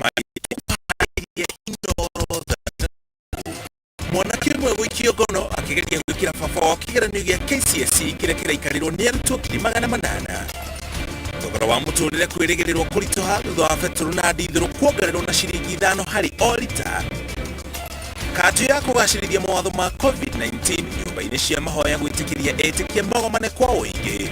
Maharĩirie Inooro. Mwanake ũmwe gũikio ngono akĩgeria gwĩkĩra baba wao kĩgeranio gĩa KCSE kĩrĩa kĩraikarĩrwo nĩ arutwo 800,000. Thogora wa mũtũrĩre kwĩrĩgĩrĩrwo kũritũha thutha wa betũrũ na ndithũrũ kuongererwo na ciringi 5 harĩ o rita. Kanjũ ya kũgacĩrithia mawatho ma COVID-19 nyũmba-inĩ cia mahoya gwĩtĩkĩria etĩkia magomane kwa ũingĩ.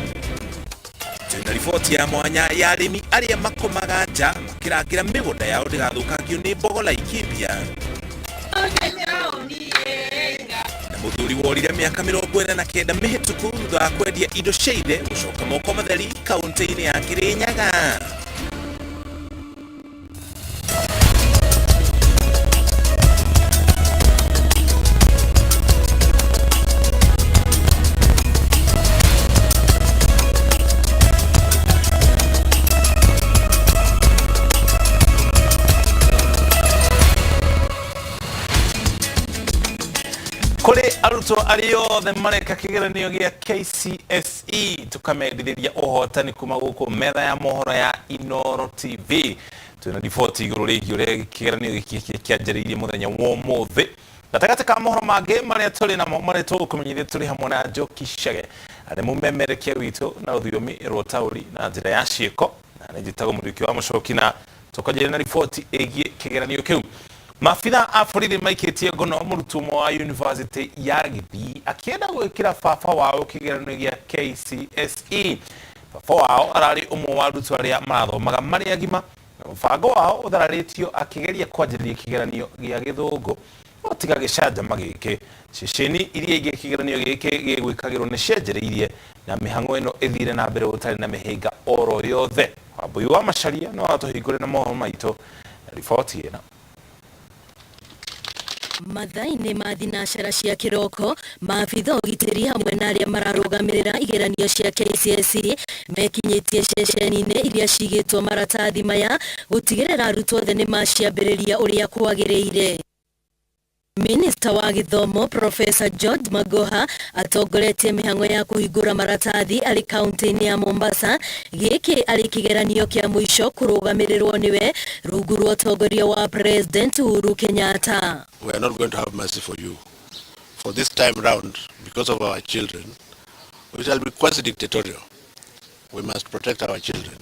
Twĩna riboti ya mwanya ya arĩmi arĩa makomaga nja makĩrangĩra mĩgũnda yao ndĩgathũkangio nĩ mbogo Laikipia. Na mũthuri worire mĩaka 49 mĩhĩtũku thutha wa kwendia indo cia ithe gũcoka moko matheri kaunti-inĩ ya Kirinyaga. Kũrĩ arutwo arĩa othe mareka kĩgeranio gĩa KCSE, tũkamendithĩria ũhotani kuma gũkũ metha ya mohoro ya Inooro TV. Twĩna riboti igũrũ rĩgiĩ ũrĩa kĩgeranio gĩkĩ kĩanjĩrĩirie mũthenya wa ũmũthĩ. Gatagatĩ ka mohoro mangĩ marĩa tũrĩ namo marĩa tũgũkũmenyithia, tũrĩ hamwe na Njoki Chege arĩ mũmemerekia witũ na rũthiomi rwa ũtaũri na njĩra ya ciĩko, na nĩ njĩtagwo Mũriũki wa Mũcoki, na tũkanjĩrĩria na riboti ĩgiĩ kĩgeranio kĩu. Maabitha a borithi maikĩtie ngono mũrutwo ũmwe wa yunivasĩtĩ ya Gĩthii akĩenda gwĩkĩra baba wao kĩgeranio gĩa KCSE. Baba wao ararĩ ũmwe wa arutwo arĩa marathomaga marĩ agima na mũbango wao ũthararĩtio akĩgeria kwanjĩrĩria kĩgeranio gĩa Gĩthũngũ. No tiga gĩcanjama gĩkĩ, ceceni iria ingĩ kĩgeranio gĩkĩ gĩgwĩkagĩrwo nĩ cianjĩrĩirie na mĩhang'o ĩno ĩthire na mbere gũtarĩ na mĩhĩnga oro yothe. Wambui wa Macharia no atũhingũre na mohoro maitũ na riboti ĩno. Mathaa-inĩ ma thinacara cia kĩroko, maabitha ũgitĩri hamwe na arĩa mararũgamĩrĩra igeranio cia KCSE mekinyĩtie ceceni-inĩ iria cigĩtwo maratathi maya gũtigĩrĩra arutwo othe nĩ maciambĩrĩria ũrĩa kwagĩrĩire. Minista wa gĩthomo Professor George Magoha atongoretie mĩhang'o ya kũhingũra maratathi arĩ kaunti-inĩ ya Mombasa, gĩkĩ arĩ kĩgeranio kĩa mũico kũrũgamĩrĩrwo nĩwe rungu rwa ũtongoria wa President Uhuru Kenyatta. We are not going to have mercy for you. For this time round, because of our children, we shall be quasi dictatorial. We must protect our children.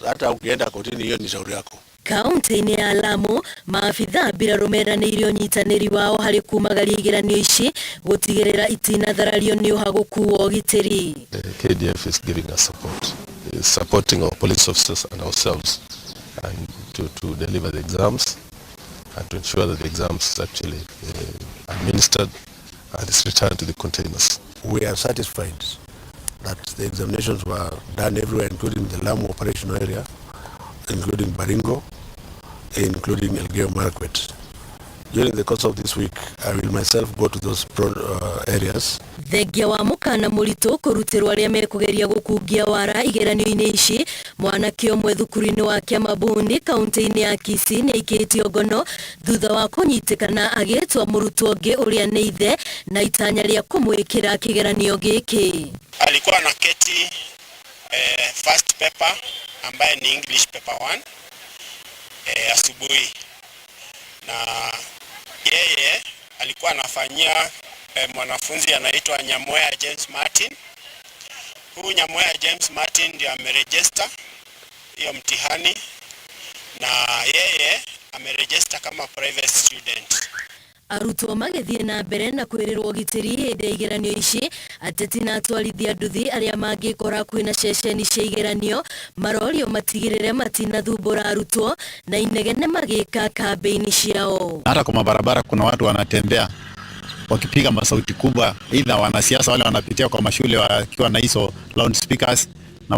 Hata ukienda kotini, hiyo ni shauri yako. Kaunti-inĩ ya Lamu, maabitha a mbirarũ meranĩire ũnyitanĩri wao harĩ kumagaria igeranio ici gũtigĩrĩra itinatharario nĩ ũhagũku wa ũgitĩri. The KDF is giving us support, is supporting our police officers and ourselves and to deliver the exams and to ensure that the exams is actually administered and is returned to the containers. We are satisfied that the examinations were done everywhere, including the Lamu operational area, including Baringo, including Elgeyo Marakwet. During the course of this week, I will myself go to those areas. Thengia wa mũkana mũritũ kũrutĩrwo arĩa mekũgeria gũkungia wara igeranio-inĩ ici, mwanake ũmwe thukuru-inĩ wa Kĩamabuni kaunti-inĩ ya Kisii nĩ aikĩtio ngono thutha wa kũnyitĩkana agĩtwa mũrutwo ũngĩ ũrĩa nĩ ithe na itanya rĩa kũmwĩkĩra kĩgeranio gĩkĩ. Alikuwa na keti first paper ambaye ni English paper 1 asubuhi, na yeye alikuwa anafanyia mwanafunzi anaitwa Nyamweya James Martin. Huyu Nyamweya James Martin ndio ameregister hiyo mtihani na yeye ameregister kama private student. Arutwo magĩthiĩ na mbere na kwĩrĩrwo ũgitĩri hĩndĩ ya igeranio ici, ateti na atwarithia nduthi arĩa mangĩkora kwĩna ceceni cia igeranio marorio matigĩrĩre matinathumbũra arutwo na inegene magĩka kambĩini ciao. Hata kwa mabarabara kuna watu wanatembea wakipiga masauti kubwa, aidha wanasiasa wale wanapitia kwa mashule wakiwa na hizo loudspeakers, na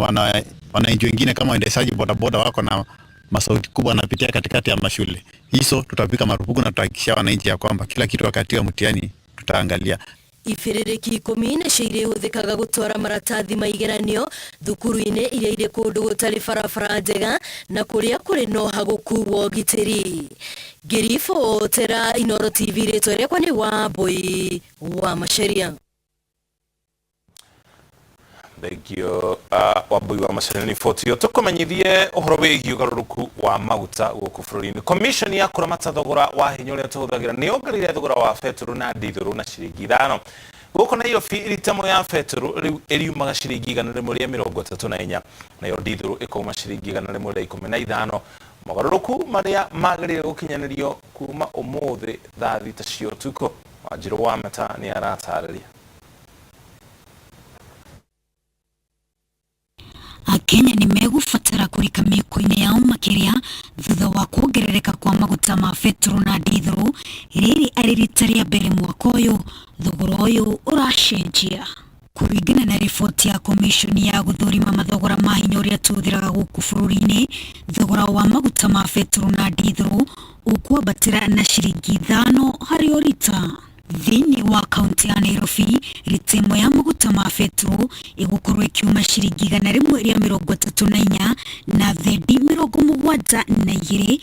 wananchi wengine kama waendeshaji bodaboda wako na masauti kubwa wanapitia katikati ya mashule. Hizo tutapiga marufuku na tutahakikishia wananchi ya kwamba kila kitu wakati wa mtihani tutaangalia. Ibĩrĩrĩki 10 nĩcio irĩhũthĩkaga gũtwara maratathi ma igeranio thukuru-inĩ iria irĩ kũndũ gũtarĩ barabara njega na kũrĩa kũrĩ na ũhagũku wa ũgitĩri. Ngĩribotera Inooro TV, rĩtwa rĩakwa nĩ Wambui wa Macharia. Thengio Wambui wa Macharia riboti ĩyo. Tũkũmenyithie ũhoro wĩgiĩ ũgarũrũku wa maguta gũkũ bũrũri-inĩ. Commission ya kũramata thogora wa hinya ũrĩa tũhũthagĩra nĩ yongereire thogora wa betũrũ na ndithũrũ na ciringi 5. Gũkũ Nairobi rita ĩmwe ya betũrũ rĩu ĩriumaga ciringi 134, nayo ndithũrũ ĩkauma ciringi 115. Mogarũrũku marĩa magĩrĩire gũkinyanĩrio kuma ũmũthĩ thaa 6 cia ũtukũ. Wanjirũ wa Meta nĩ aratarĩria. Akenya nĩ megũbatara kũrika mĩhuko-inĩ yao makĩria thutha wa kuongerereka kwa maguta ma betũrũ na ndithũrũ, rĩrĩ arĩ rita rĩa mbere mwaka ũyũ thogora ũyũ ũracenjia. Kũringana na riboti ya komishoni ya gũthũrima mathogora ma hinya ũrĩa tũhũthĩraga gũkũ bũrũri-inĩ, thogora wa maguta ma betũrũ na ndithũrũ ũkwambatĩra na ciringi 5 harĩ o rita. Thĩinĩ wa kaunti ya Nairobi, rita ĩmwe ya maguta ma betũrũ ĩgũkorwo ĩkiuma ciringi 134 na thendi 72,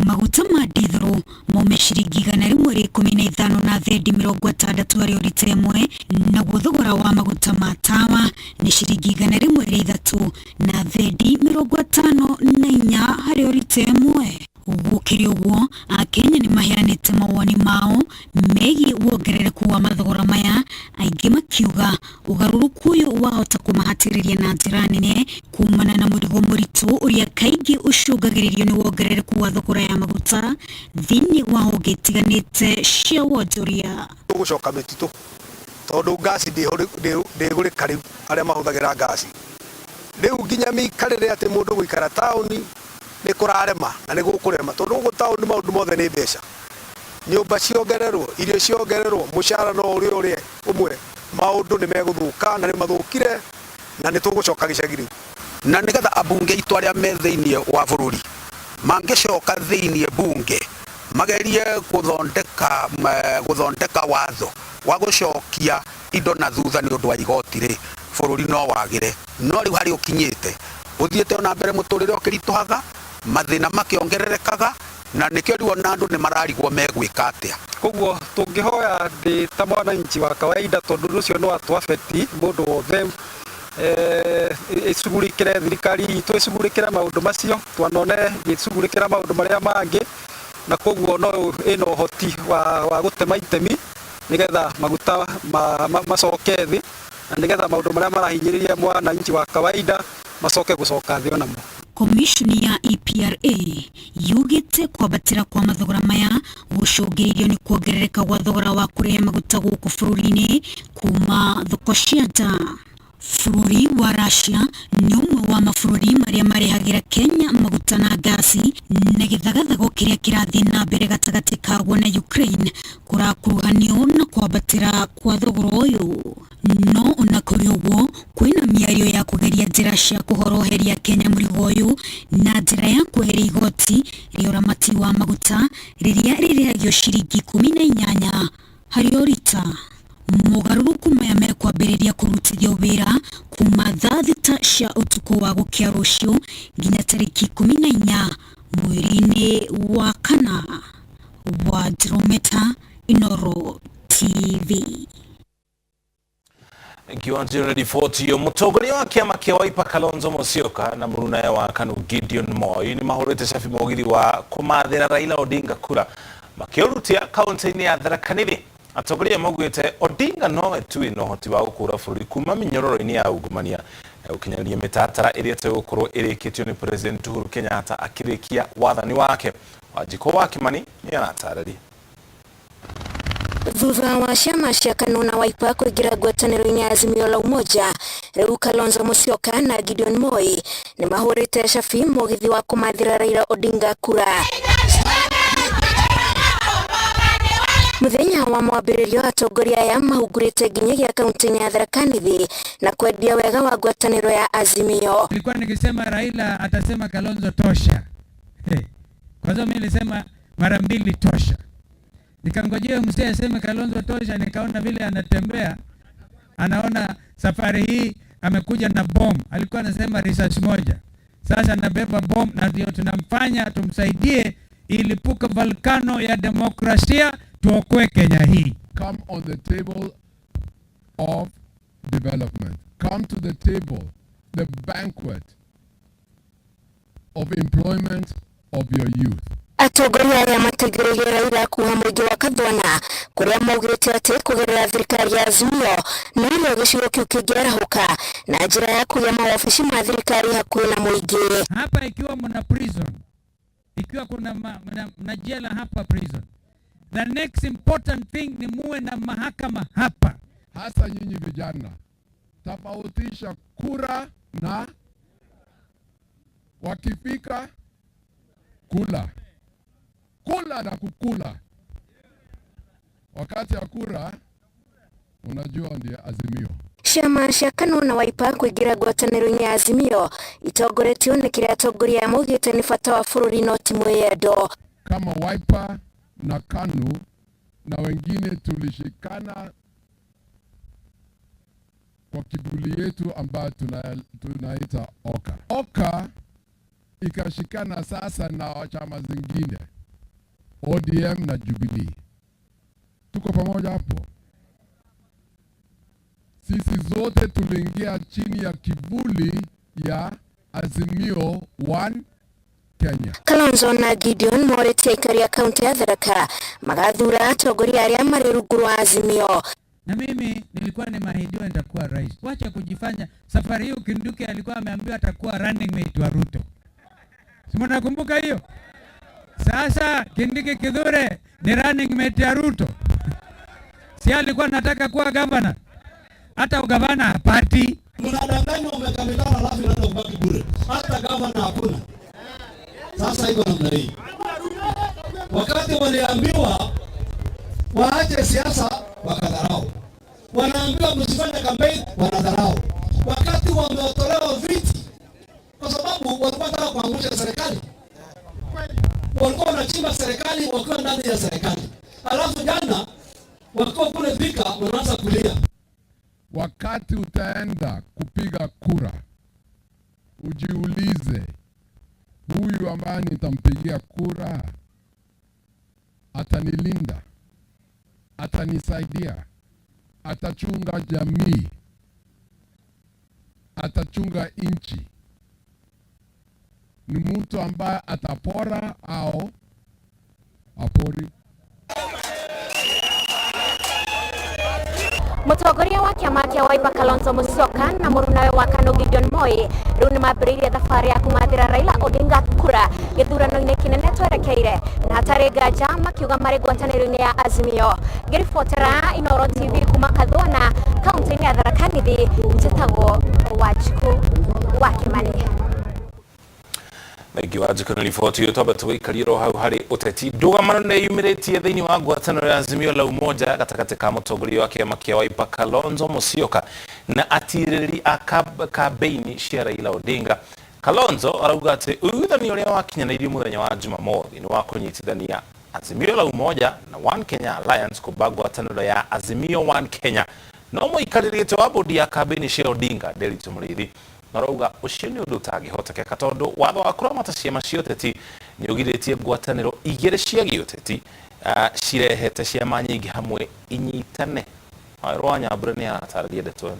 maguta ma ndithũrũ maume ciringi 115 na thendi 60 harĩ o rita ĩmwe, naguo thogora wa maguta ma tawa nĩ ciringi 103 na thendi 54 harĩ o rita ĩmwe. Gũkĩrĩ ũguo, Akenya nĩ maheanĩte mawoni mao megiĩ wongerereku wa mathogora maya, aingĩ makiuga ũgarũrũku ũyũ wahota kũmahatĩrĩria na njĩra nene kumana na mũrigo mũritũ ũrĩa kaingĩ ũcũngagĩrĩrio nĩ wongerereku wa thogora ya maguta thĩinĩ wa honge itiganĩte cia wonjoria. Tũgũcoka mĩtitũ tondũ ngasi ndĩgũrĩka rĩu, arĩa mahũthagĩra ngasi rĩu nginya mĩikarĩre atĩ mũndũ gũikara taũni nĩ kũrarema na nĩ gũkũrema tondũ gũkũ taũni maũndũ mothe nĩ mbeca, nyũmba ciongererwo, irio ciongererwo, mũcara no ũrĩa ũrĩa ũmwe, maũndũ nĩ megũthũka na nĩ mathũkire na nĩ tũgũcoka gĩcagi rĩu. Na nĩgetha ambunge aitũ arĩa me thĩinĩ wa bũrũri mangĩcoka thĩinĩ bunge magerie gũthondeka watho wa gũcokia indo na thutha nĩ ũndũ wa igoti rĩ, bũrũri no wagĩre. No rĩu harĩa ũkinyĩte ũthiĩte ona mbere mũtũrĩre ũkĩritũhaga, mathĩna makĩongererekaga, na nĩkĩo rĩu ona andũ nĩ mararigwo megwĩka atĩa. Koguo tũngĩhoya ndĩ ta mwananchi wa kawaida tondũ ũndũ ũcio no atũ-affect mũndũ wothe, ĩcugurĩkĩre thirikari itũ, ĩcugurĩkĩre maũndũ macio, twanone ĩgĩcugurĩkĩra maũndũ marĩa mangĩ, na koguo no ĩna ũhoti wa gũtema itemi nĩgetha maguta macoke thĩ, na nĩgetha maũndũ marĩa marahinyĩrĩria mwananchi wa kawaida macoke gũcoka thĩ onamo. Komishoni ya EPRA yugĩte kwambatĩra kwa mathogora maya gũcũngĩrĩirio nĩ kuongerereka gwa thogora wa kũrehe maguta gũkũ bũrũri-inĩ kuma thoko cia nja. Bũrũri wa Russia nĩ ũmwe wa mabũrũri marĩa marehagĩra Kenya maguta na ngasi, na gĩthagathago kĩrĩa kĩrathiĩ na mbere gatagatĩ kaguo na Ukraine kũrakuruhanio na kwambatĩra kwa thogora ũyũ. No ona kũrĩ ũguo, kwĩna mĩario ya kũgeria njĩra cia kũhoroheria Kenya mũrigo ũyũ na njĩra ya kweheria igoti rĩa ũramati wa maguta rĩrĩa rĩrĩhagio ciringi 18 harĩ o rita. Mogarũrũku maya mekwambĩrĩria kũrutithio wĩra kuma thaa 6 cia ũtukũ wa gũkĩa rũciũ nginya tarĩki 14 mweri-inĩ wa 4. Wa Ndrometa, Inooro TV. Ngiwanjiro riboti iyo. Mũtongoria wa kĩama kĩa Wiper Kalonzo Musyoka na mũrunawe wa KANU Gideon Moi nĩ mahũrĩte cabi mũgithi wa kũmathĩra Raila Odinga kura makĩũrutia kaunti-inĩ ya Tharaka Nithi. Atongoria maugĩte Odinga nowe tu wĩna ũhoti wa gũkũra bũrũri kuma mĩnyororo-inĩ ya ungumania na gũkinyanĩria mĩtaratara ĩrĩa ĩtegũkorwo ĩrĩkĩtio nĩ President Uhuru Kenyatta akĩrĩkia wathani wake. Wanjikũ wa Kimani nĩ aratarĩria. Thutha wa ciama cia KANU na Wiper kũingĩra ngwatanĩro-inĩ ya Azimio la Umoja, rĩu Kalonzo Musyoka na Gideon Moi nĩ mahũrĩte cabi mũgithi wa kũmathĩra Raila Odinga kura. Mũthenya wa mwambĩrĩrio atongoria aya mahungurĩte nginyagia kaunti-inĩ ya Tharaka Nithi na kwendia wega wa ngwatanĩro ya Azimio. Nilikuwa nikisema Raila atasema Kalonzo tosha. Hey. Kwanza mimi nilisema mara mbili tosha. Nikangojea mzee aseme Kalonzo tosha, nikaona vile anatembea, anaona safari hii amekuja na bomb. Alikuwa anasema risasi moja. Sasa anabeba bomb na ndio tunamfanya tumsaidie ilipuke volcano ya demokrasia, tuokoe Kenya hii. Come on the table of development. Come to the table, the banquet of employment of your youth. Atongoria aya mategereire Raila kuha mũingĩ wa Kathwana kũrĩa maugĩte atĩ kũgerera thirikari ya Azimio norĩo gĩcigo kĩu kĩngĩarahũka na njĩra ya kũgĩa mawabici ma thirikari hakuhĩ na mũingĩ. Hapa ikiwa mna prison, ikiwa kuna mna jela hapa prison, the next important thing ni muwe na mahakama hapa. Hasa nyinyi vijana, tofautisha kura na wakifika kula kula na kukula. Wakati ya kura, unajua ndiye Azimio. Ciama cia KANU na Wiper kũingĩra ngwatanĩro-inĩ ya Azimio itongoretio nĩ kĩrĩa atongoria maugĩte nĩ bata wa bũrũri no ti mwĩyendo. Kama Wiper na KANU na wengine tulishikana kwa kivuli yetu ambayo tunaita OKA. OKA ikashikana sasa na chama zingine ODM na Jubilee. Tuko pamoja hapo. Sisi zote tuliingia chini ya kivuli ya Azimio One Kenya. Kalonzo na Gideon morĩtie aikari a kaunti ya Tharaka magathura atongoria arĩa marĩ rungu rwa Azimio. Na mimi nilikuwa nimeahidiwa nitakuwa rais. Wacha kujifanya. Safari hii Kindiki alikuwa ameambiwa atakuwa running mate wa Ruto. Si mnakumbuka hiyo? Sasa Kindiki Kithure ni running mate ya Ruto. Si alikuwa anataka kuwa governor? Hata ugavana hapati. Mnadanganywa miaka mitano alafu inaanza kubaki bure. Hata governor hakuna. Sasa iko namna hii. Wakati waliambiwa waache siasa wakadharau. Wanaambiwa msifanye campaign wanadharau. Wakati wametolewa viti kwa sababu walikuwa wanataka kuangusha serikali. Walikuwa wanachimba serikali wakiwa ndani ya serikali. Alafu jana wakiwa kule Thika wanaanza kulia. Wakati utaenda kupiga kura, ujiulize, huyu ambaye nitampigia kura atanilinda, atanisaidia, atachunga jamii, atachunga nchi. Ni mtu ambaye atapora au apori? Mũtongoria wa kĩama kĩa Wiper Kalonzo Musyoka na mũrunawe wa KANU Gideon Moi rĩu nĩ mambĩrĩirie thabarĩ ya kũmathĩra Raila Odinga kura gĩthurano-inĩ kĩnene twerekeire na hatarĩ nganja makiuga marĩ ngwatanĩro-inĩ ya Azimio. Ngĩribotera Inooro TV kuma Kathwana kaunti-inĩ ya Tharaka Nithi, njĩtagwo Wanjikũ wa Kĩmani. Thengiũ Wanjikũ nĩ riboti ĩyo. Twamba tũgĩikarire o hau harĩ ũteti. Ndũgamano nĩ yumĩrĩtie thĩinĩ wa ngwatanĩro ya Azimio la Umoja gatagatĩ ka mũtongoria wa kĩama kĩa Wiper Kalonzo Musyoka na atirĩrĩri a kambeini cia Raila Odinga. Kalonzo arauga atĩ ũiguithanio ũrĩa wakinyanĩirio mũthenya wa Jumamothi nĩ wa kũnyitithania Azimio la Umoja na One Kenya Alliance kũmba ngwatanĩro ya Azimio One Kenya. No mũikarĩri wa bodi ya kambeini cia Odinga Nderitu Mũrĩithi marauga ũcio nĩ ũndũ ũtangĩhotekeka tondũ watho wa kũramata ciama cia ũteti nĩ ũgirĩtie ngwatanĩro igĩrĩ cia gĩũteti cirehete ciama nyingĩ hamwe inyitane. Wawerũ wa Nyambura nĩ aratarĩria ndeto ĩno.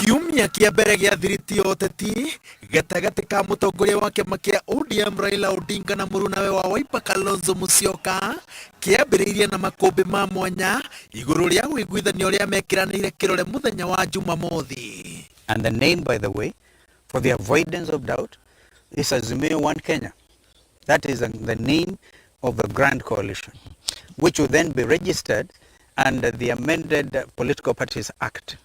Kiumia kĩa mbere gĩa thiriti ya ũteti gatagatĩ ka mũtongoria wa kĩama kĩa ODM Raila Odinga na mũrunawe wa Wiper Kalonzo Musyoka kĩambĩrĩirie na makũmbĩ ma mwanya igũrũ rĩa ũiguithanio ũrĩa mekĩranĩire kĩrore mũthenya wa Jumamothi. And the name, by the way, for the avoidance of doubt, is Azimio One Kenya. That is the name of the Grand Coalition, which will then be registered under the amended Political Parties Act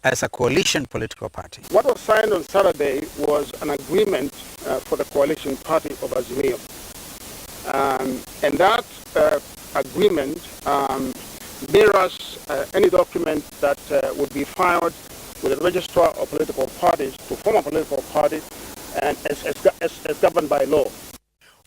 as a coalition political party. What was signed on Saturday was an agreement for the coalition party of Azimio. And that agreement mirrors any document that would be filed with the registrar of political parties to form a political party and as governed by law.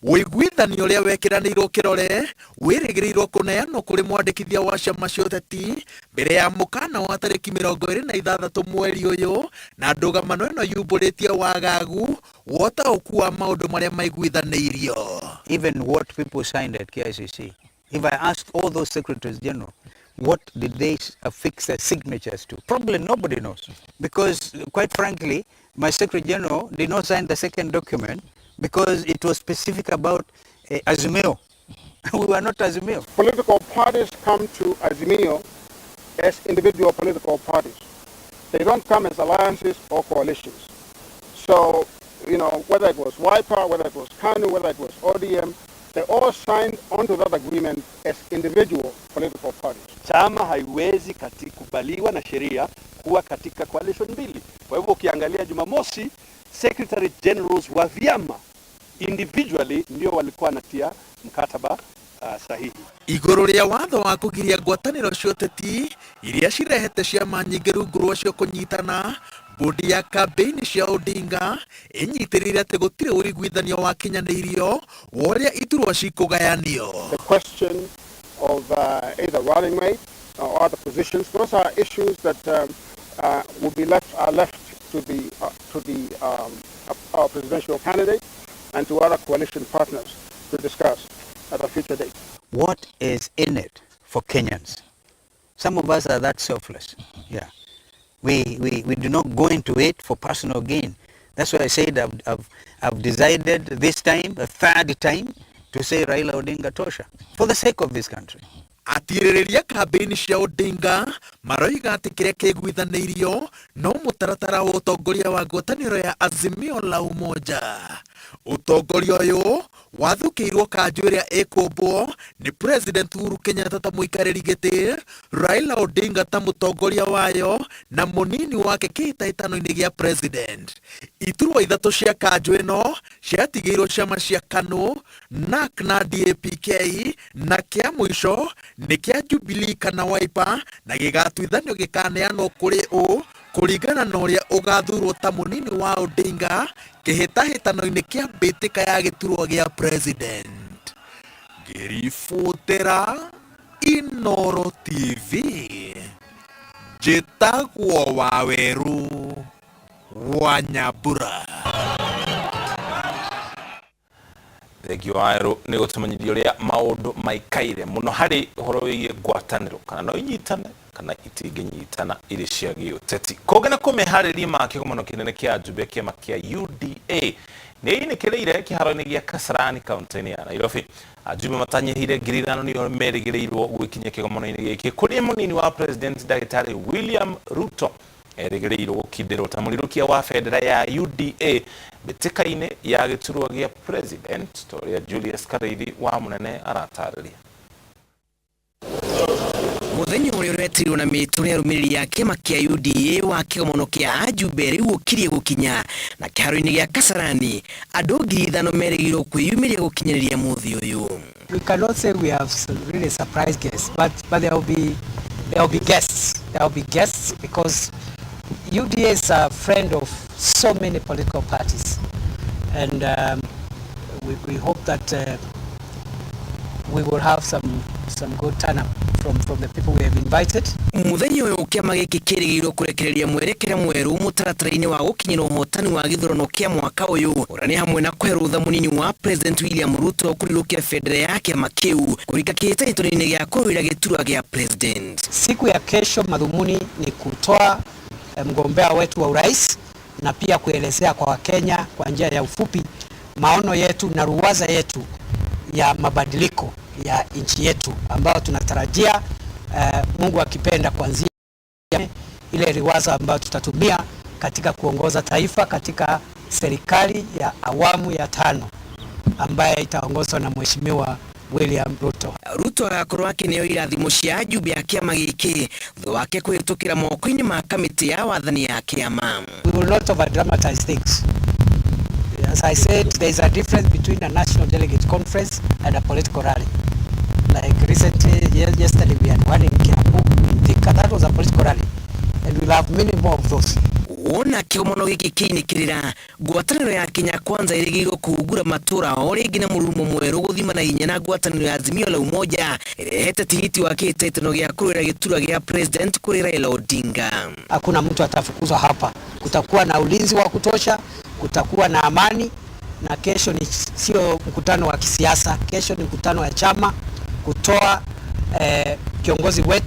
Ũiguithanio ũrĩa wekĩranĩirwo kĩrore wĩrĩgĩrĩirwo kũneanwo kũrĩ mwandĩkithia wa ciama cia ũteti mbere ya mũkana wa tarĩki 26 mweri ũyũ, na ndũgamano ĩno yumbũrĩtie wagagu wa ũtaũku wa maũndũ marĩa maiguithanĩirio. Even what people signed at KICC, if I asked all those secretaries general, What did they affix their signatures to? Probably nobody knows. Because, quite frankly, my Secretary General did not sign the second document because it was specific about Azimio. We were not Azimio. Political parties come to Azimio as individual political parties. They don't come as alliances or coalitions. So, you know, whether it was Wiper, whether it was KANU, whether it was ODM, they all signed onto that agreement as individual political parties. Chama haiwezi kubaliwa na sheria kuwa katika coalition mbili. Kwa hivyo ukiangalia Jumamosi, secretary generals wa vyama individually ndio walikuwa wanatia mkataba sahihi. Igũrũ rĩa watho wa kũgiria ngwatanĩro cia ũteti iria cirehete ciama nyingĩ rungu rwacio kũnyitana, bodi ya kambĩini cia Odinga ĩnyitĩrĩire atĩ gũtirĩ ũiguithanio wakinyanĩirio wa ũrĩa iturwa cikũgayanio. The question of either running mate or other positions, those are issues that will be left, are left to our presidential candidate and to other coalition partners to discuss at a future date. What is in it for Kenyans? Some of us are that selfless. Yeah. We do not go into it for personal gain. That's why I said I've decided this time, a third time, to say Raila Odinga tosha, for the sake of this country. Atirĩrĩria kambĩini cia Odinga maroiga atĩ kĩrĩa kĩiguithanĩirio no mũtaratara wa ũtongoria wa ngwatanĩro ya Azimio la Umoja. Ũtongoria ũyũ wathukĩirwo kanjũ ĩrĩa ĩkũmbwo nĩ President Uhuru Kenyatta ta mũikarĩri gĩtĩ, Raila Odinga ta mũtongoria wayo na mũnini wake kĩhĩtahĩtano-inĩ gĩa president. Iturwa ithatũ cia kanjũ ĩno ciatigĩirwo ciama cia KANU, NARC na DAPK, na kĩa mũico nĩ kĩa Jubilee kana Wiper, na gĩgatuithanio gĩkaneanwo kũrĩ ũ kũringana na ũrĩa ũgathurwo ta mũnini wa Odinga kĩhĩtahĩtano-inĩ kĩa mbĩtĩka ya gĩturwa gĩa president. Ngĩribotera Inooro TV, njĩtagwo Waweru wa Nyambura. Thengio Waweru nĩ gũtũmenyithia ũrĩa maũndũ maikaire mũno harĩ ũhoro wĩgiĩ ngwatanĩro, kana no inyitane kana itingĩnyitana irĩ cia gĩũteti. Kũngĩ na kũmĩharĩria ma kĩgomano kĩnene kĩa ajumbe kĩama kĩa UDA nĩ inĩkĩrĩire kĩharo-inĩ gĩa Kasarani kaunti-inĩ ya Nairobi. Ajumbe matanyihĩire 5,000 nĩo merĩgĩrĩirwo gwĩkinyia kĩgomano-inĩ gĩkĩ, kũrĩa mũnini wa president Ndagĩtarĩ William Ruto erĩgĩrĩirwo gũkindĩrwo ta mũrirũkia wa bendera ya UDA mbĩtĩka-inĩ ya gĩturwa gĩa president, ta ũrĩa Julius Karĩithi wa Mũnene aratarĩria. Mũthenya ũrĩa ũretirwo na mĩtũ nĩ arũmĩrĩri a kĩama kĩa UDA wa kĩgomano kĩa ajumbe rĩu ũkirie gũkinya na kĩharo-inĩ gĩa Kasarani, andũ 5,000 merĩgĩrĩirwo kwĩyumĩria gũkinyanĩria mũthĩ ũyũ. We cannot say we have really surprise guests, but there will be guests. There will be guests because UDA is a friend of so many political parties, and we hope that we will have some good turn up from the people we have invited. Mũthenya ũyũ kĩama gĩkĩ kĩrĩgĩrĩirwo kũrekereria mwerekera mwerũ mũtaratara-inĩ wa gũkinyĩra ũhotani wa gĩthurano kĩa mwaka ũyũ, ũrĩa nĩ hamwe na kũhe rũtha mũnini wa President William Ruto kũrirũkia bendera ya kĩama kĩu kũrika kĩhĩtahĩtano-inĩ gĩa kũrũĩra gĩturwa gĩa president. Siku ya kesho madhumuni ni kutoa mgombea wetu wa urais na pia kuelezea kwa Wakenya kwa njia ya ufupi maono yetu na ruwaza yetu ya mabadiliko ya nchi yetu ambayo tunatarajia Mungu akipenda kuanzia ile riwaza ambayo tutatumia katika kuongoza taifa katika serikali ya awamu ya 5 ambaye itaongozwa na Mheshimiwa William Ruto. Ruto agakorwo akĩneo irathimo cia ajumbe a kĩama gĩkĩ thutha wake kũhĩtũkĩra moko-inĩ ma kamĩtĩ ya wathani ya kĩama. We will not over dramatize things. As I said, there is a difference between a national delegate conference and a political rally. Like recently, yesterday we had one in Kiambu, Thika, that was a political rally, and we'll have many more of those. Wona kĩgomano gĩkĩ kĩinĩkĩrĩra, ngwatanĩro ya Kenya Kwanza ĩrĩgĩrĩirwo kũhungura matũra o rĩngĩ na mũrurumo mwerũ gũthima na hinya na ngwatanĩro ya Azimio la Umoja ĩrehete tigiti wa kĩhĩtahĩtano gĩa kũrũĩra gĩturwa gĩa president kũrĩ Raila Odinga. Hakuna mtu atafukuzwa hapa, kutakuwa na ulinzi wa kutosha, kutakuwa na amani, na kesho ni sio mkutano wa kisiasa, kesho ni mkutano wa chama kutoa kiongozi wetu.